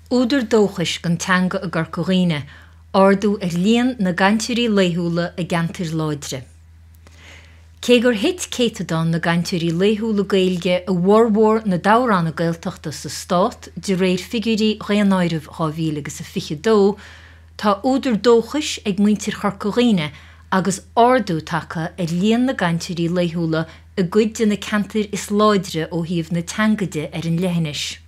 Údar dóchais don teanga i gCorca Dhuibhne, ardú ar líon na gcainteoirí laethúla i gceantair láidre. Cé gur thit céatadán na gcainteoirí laethúla Gaeilge i bhformhór na dtoghranna Gaeltachta sa stát de réir figiúirí Dhaonáireamh 2022, tá údar dóchais ag muintir Chorca Dhuibhne agus ardú tagtha ar líon na gcainteoirí laethúla i gcuid de na ceantair is láidre ó thaobh na teanga de ar an leithinis.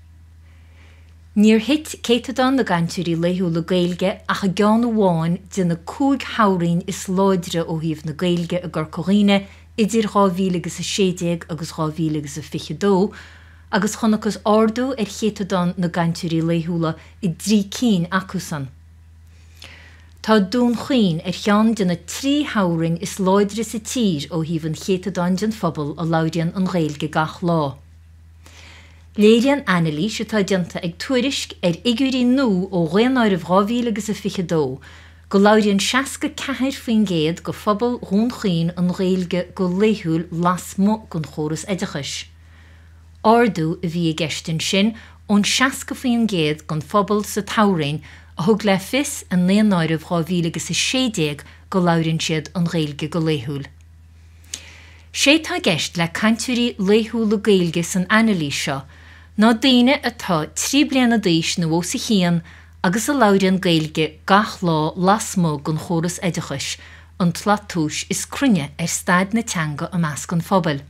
Níor thit céatadán na gcainteoirí laethúla Gaeilge ach i gceann amháin de na 5 thoghroinn is láidre ó thaobh na Gaeilge i gCorca Dhuibhne idir 2016 agus 2022, agus chonacthas ardú ar chéatadán na gcainteoirí laethúla i dtrí cinn acusan. Tá Dún Chaoin ar cheann de na trí thoghroinn is láidre sa tír ó thaobh an chéatadáin den phobal a labhraíonn an Ghaeilge gach lá. Léiríonn anailís atá déanta ag Tuairisc ar fhigiúirí nua ó Dhaonáireamh 2022 go labhraíonn 64% de phobal Dhún Chaoin an Ghaeilge go laethúil lasmuigh den chóras oideachais. Ardú a bhí i gceist ansin ón 60% den phobal sa toghroinn a thug le fios i nDaonáireamh 2016 go labhraíonn siad an Ghaeilge go laethúil. Sé atá i gceist le cainteoirí laethúla Gaeilge san anailís seo ná daoine atá 3 bliana d'aois nó os a chionn agus a labhraíonn Gaeilge gach lá lasmuigh den chóras oideachais, an tslat tomhais is cruinne ar staid na teanga i measc an phobail.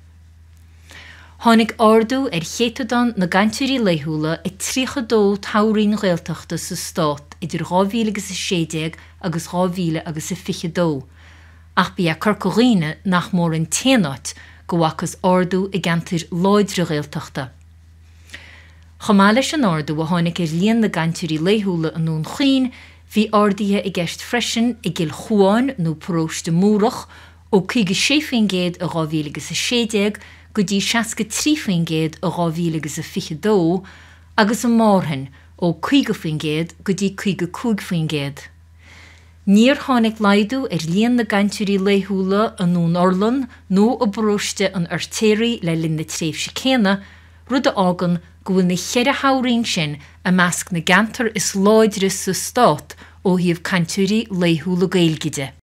Tháinig ardú ar chéatadán na gcainteoirí laethúla i 32 toghroinn Ghaeltachta sa stát idir 2016 agus 2022, Ach ba é Corca Dhuibhne nach mór an t-aon áit go bhfacthas ardú i gceantair láidre Ghaeltachta. Chomh maith leis an ardú a tháinig ar líon na gcainteoirí laethúla i nDún Chaoin, bhí arduithe i gceist freisin i gCill Chuáin nó Paróiste Múrach, ó 56% i 2016 go dtí 63% i 2022, agus i Márthain, ó 50% go dtí 55%. Níor tháinig laghdú ar líon na gcainteoirí laethúla i nDún Urlann nó i bparóiste an Fheirtéaraigh le linn na tréimhse céanna, rud a fhágann go bhfuil na cheithre thoghroinn sin i measc na gceantar is láidre sa stát ó thaobh cainteoirí laethúla Gaeilge de.